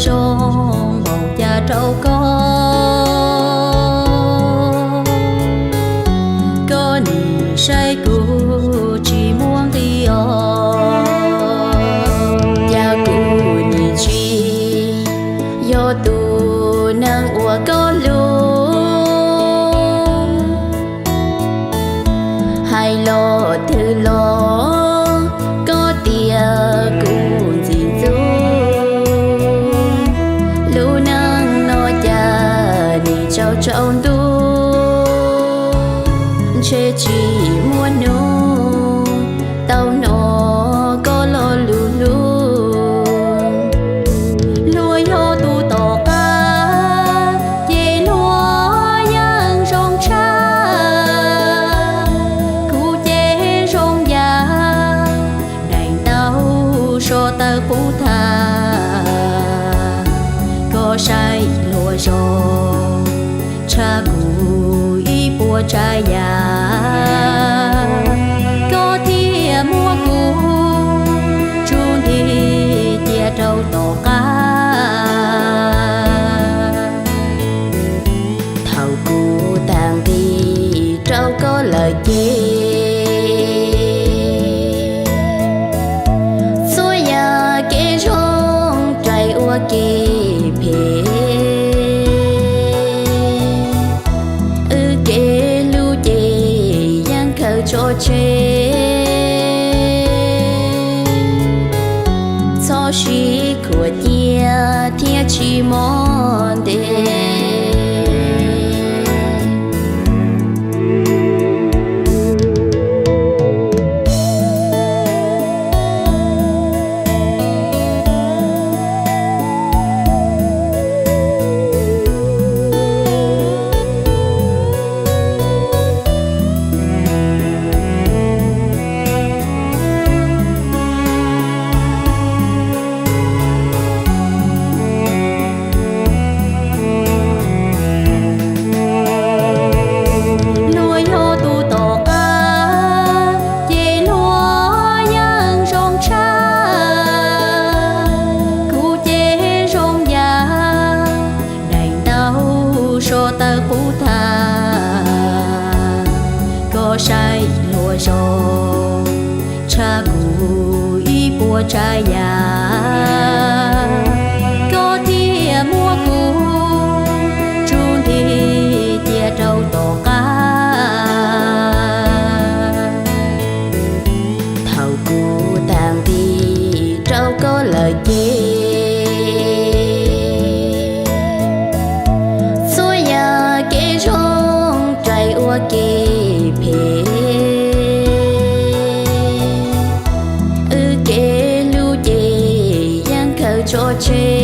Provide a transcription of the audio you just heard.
zoo npaum cas rau koj, koj nim saib kuv tsis muaj nqis os. Cas kuv nim tsis yog tus neeg uas koj hlub, hais los twg los koj tias kuv ntxim ntxub. Lub neej no cas nim tsaus tsaus ntuj, ntshe tsis muaj hnub tau hnov koj lo lus hlub. Luag yog tus tom qab ces luag yeej zoo tshaj, kuv ces zoo yam deem tau so taw qub thaj. Koj saib luag zoo tshaj kuv ib puas tsav yam, koj thiaj muab kuv tsuj nti cia rau tom qab. Thaum kuv tag nqis rau koj lawm ces, txhua yam kev zoo raws ua kev phem, wb kev hlub ces yeej khaws tso tseg. Txhob sib khuam cia thiab tsis mob ntev. Luag yog tus tom qab ces luag yeej zoo tshaj, kuv ces zoo yam deem tau so taw qub thaj. Koj saib luag zoo tshaj kuv ib puas tsav yam, koj thiaj muab kuv tsuj nti cia rau tom qab. Thaum kuv tag nqis rau koj lawm ces, txhua yam kev zoo raws ua kev phem, wb kev hlub ces yeej khaws tso tseg.